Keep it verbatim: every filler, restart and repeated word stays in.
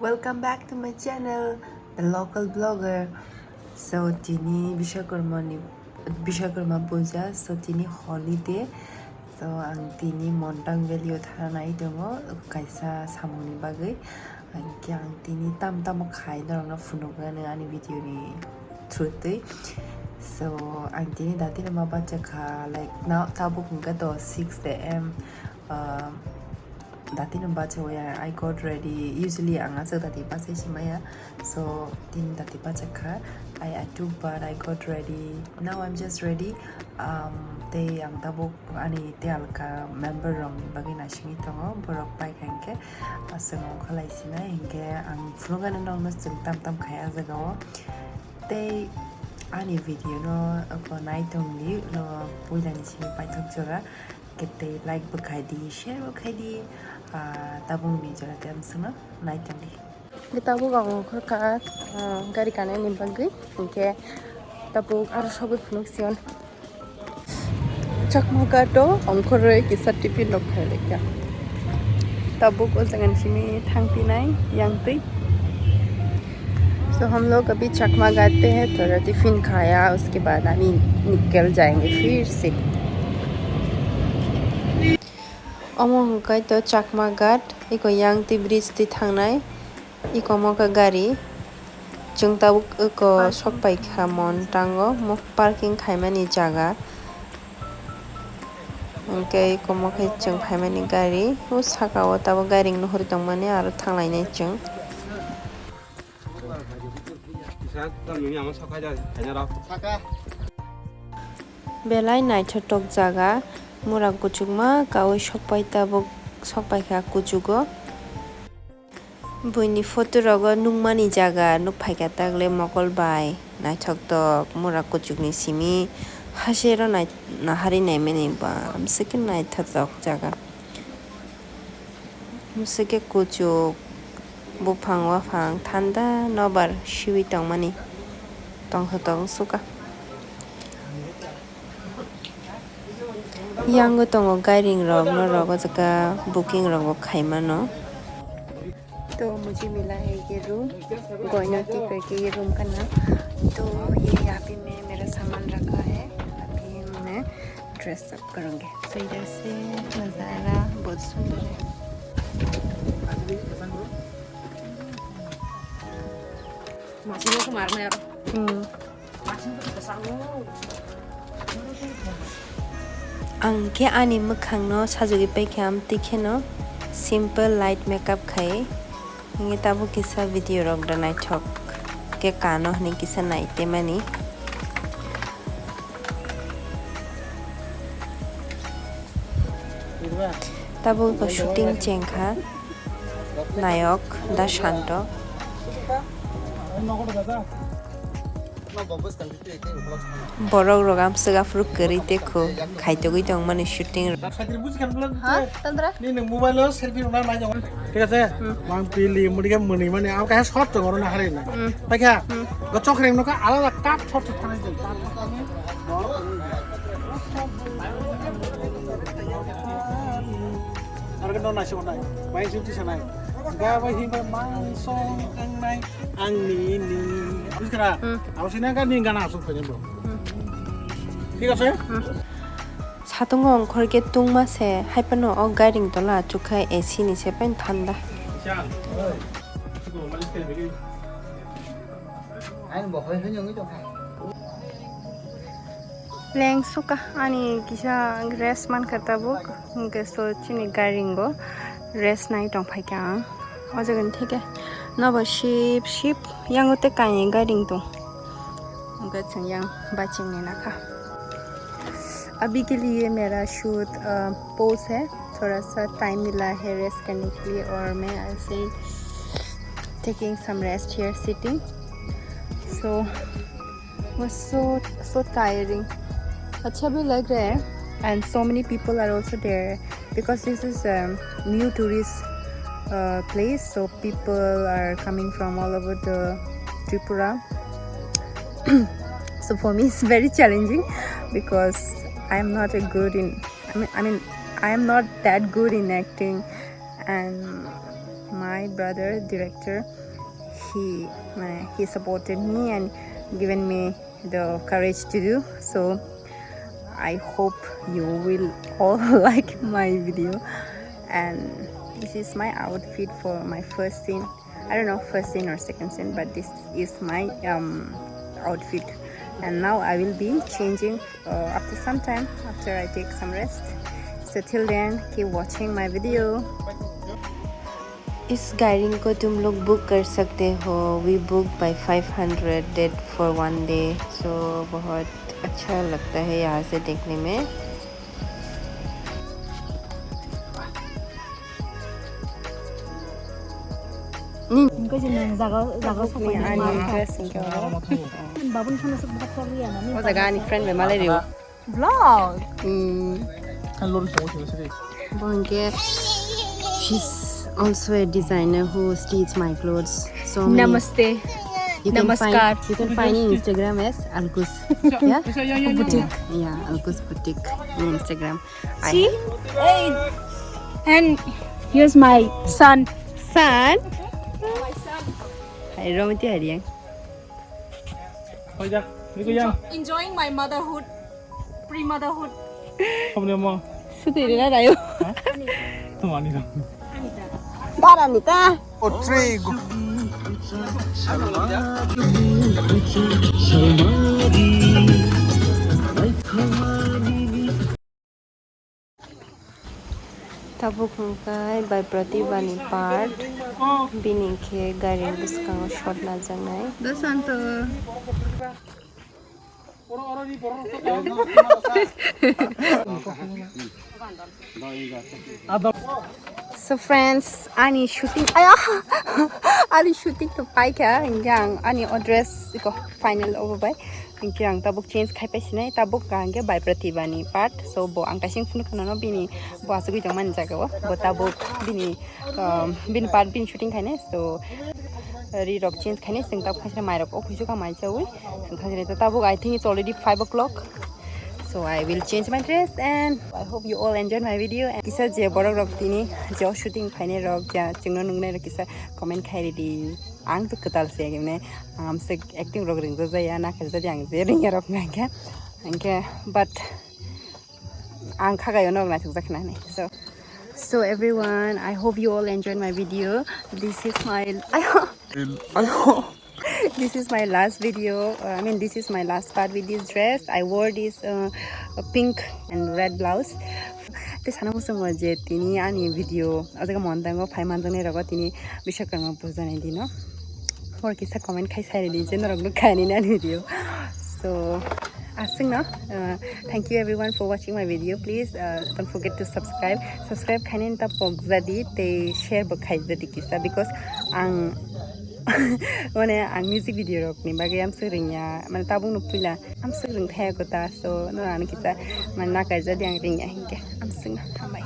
Welcome back to my channel, The Local Blogger. So tini Biswakarma ni, Biswakarma puja, so tini holiday. So ang tini Montang Valley o thanai tongo kaisa samungni bagwi. Hingke ang tini tam tamo khai norokno phunukgani ani video ni through twi. So ang tini datino ma bacha kha, like, now tabuk hingke to six a m. Um, datino bacha waya, I got ready. Usually ang aswk dati bacha simaya. So tini dati bacha kha. I, I took bath, I got ready. Now I'm just ready. Um, tei ang tabuk ani tei alka member rokni bagwi naisingwi tongo. Borok paikha hingke aswk wngkha lai sinai hingke ang phunukgani nokno chwng tam tam khai ah jagao. Tei ani video no oko nai tongdi, no puilani simi paithak jora. Kete like bo khai di, share bo khai di, ah, tabuk ni jora tei amswkno nai tong di. Tabuk ang ongkhor kha, ah, gari kanani bagwi, hingke tabuk aro sogwi phunuk sion. Chakma Ghat o ongkhorwi kisa tiffin rok khai lekha. Tabuk o jaga ni simi thang pinai yang twi. So hum log abhi Chakma Ghat pe hai, thoda tiffin khaya, uske baad abhi nikal jayenge phir se. Omo hwnkhe to Chakma Ghat, eko yang twi bridge twi thangnai, eko mo khe gari. Chwng tabuk eko sok pai kha Montang o, mo parking khaimani jaga. Hwnkhe eko mo khe chwng phaimani gari, o saka o tabuk gairing nuhur tongmani aro thanglainai chwng. Belai naithotok jaga, mura kuchukma kaui sokpai tabuk sokpai kha kuchugo. Buini photo rogo nukmani jaga nukphaikha tagle mokol bai naithoktok mura kuchukni simi hasero nai-, nahari naimani ba amswkhe naithotok jaga. Amswkhe kuchuk buphang waphang thanda nobar siwi tongmani tongthotok wngsuka. Yango tongo gairing rok, norok o jaga booking rok bo khai mano. तो मुझे मिला है ये रूम, गोयनोटी करके ये रूम का नाम। तो ये यहाँ पे मैं मेरा सामान रखा है, अभी मैं ड्रेस अप करूँगी। So इधर से नज़ारा बहुत सुंदर है। हम्म। Ang khe ani mwkhangno sajagwi paikha, amtwi kheno simple light makeup khai. Hingke tabuk kisa video rok da naithok khe kano hwnwi kisa nai temani. Tabuk bo shooting chengkha nayok Da Shanto. Borok rok amswk aphuru kwrwi tei kho khaitogwi tongmani shooting. Ha? Tandra? Ni nwng mobile o selfie rwna nai tongo. Thik ase? Hmm. Mang pili mudi ke muni mani am kaisa shot tongo rwna hari na. Hmm. Paikha? Hmm. Go chokhreng no kha alala cut shot thani jeng. Aro ke no nai se nai. Bai juti sanai. Ga bai hi bai mang song ang nai. Ang ni ni. Buskara. Hmm. Aro sina ga ni gana asuk phene bro. Hmm. Thik ase? Hmm. Satungo ongkhor khe tungma se, hai phano o gairing tola achukha A C ni se pen thanda. Leng suka ani kisa rest mankha tabuk, hwnkhe so chini gairingo rest nai tongphaikha ang. O jaga ni theke nobo sip sip yango tei kainwi gairing tong. Hwnkhe chwng yang bachingni nakha. अभी के लिए मेरा शूट, अ, पोज है, थोड़ा सा टाइम मिला है रेस्ट करने के लिए और मैं ऐसे ही taking some rest here sitting. So was so, so tiring. अच्छा भी लग रहा है and so many people are also there because this is a new tourist, uh, place, so people are coming from all over the Tripura. So for me it's very challenging because I am not a good in, I mean, I mean, I am not that good in acting and My brother director, he uh, he supported me and given me the courage to do. So I hope you will all like my video. And this is my outfit for my first scene. I don't know, first scene or second scene, but this is my um, outfit. And now I will be changing uh, after some time, after I take some rest. So till then, keep watching my video. इस गाड़ी को तुम लोग बुक कर सकते हो। We book by five hundred that for one day. So बहुत अच्छा लगता है यहाँ से देखने में। Ni. Engko je nang jaga, jaga sokoi ni ani ma. Dress engko. Babun sana sok bhok sok ya na ni. O jaga ani friend be malai rio. Vlog. Hmm. Kan lori sabo sini sini. Bangke, she's also a designer who stitch my clothes. So many. Namaste. You can Namaskar. Find, you can find in Instagram as Alkus. Yeah? Boutique. Yeah, Alkus Boutique in Instagram. I See? Hey. And here's my son. Son? Hai, Romiti Hariang. Hoja, ni ko yang. Enjoying my motherhood, pre-motherhood. Kamu ni mo? Sudah ini lah, ayo. Hah? Teman ni dong. Para ni ta. Oh, three, go. Tabuk hwnkhe bai Pratibha ni part, bini khe gari bwskango shot najaknai. So friends, ani shooting, aya, ani shooting to paikha, hingke ang ani o dress iko final obo bai. Hingke ang tabuk change khai paisinai, tabuk ka hingke bai Pratibha ni part. So bo ang kaising phunukha nono bini bo asugwi tongmani jaga o. Bo tabuk bini, um, bini part bini shooting khainai. So ri rok change khainai, chwng tabuk khaisina mai rok o khuisu ka mai chawi. Chwng khaisina tabuk, I think it's already five o'clock. So I will change my dress and I hope you all enjoy my video. And kisa je borok rok tini je o shooting khainai rok ja chwngno nungnai rok kisa comment khai ridi. Ang to kwtal se gimne. Ang amswk acting rok ringja jaya, na khaijadi ang je ringya rok hwnkhe. Hwnkhe, but ang khagai ono rok naithok jak khnani. So, so everyone, I hope you all enjoyed my video. This is my, ayo, ayo. This is my last video. Uh, I mean, this is my last part with this dress. I wore this uh, pink and red blouse. Te sana muchungo je tini ani video o jaga mondango phai manjaknai rogo tini Biswakarma puja ni dino. Hor kisa comment khai sai ridi je norok no khaini na video. So aswkno, uh, thank you everyone for watching my video. Please uh, don't forget to subscribe. Subscribe khaini ta pokjadi te share bo khaijadi kisa because ang mane ang music video rok ni bagwi amswk ringya, mane tabuk no puila amswk ring thaya kota, so no ano kisa mane nakaijadi ang ringya hinkhe amswkno hambai.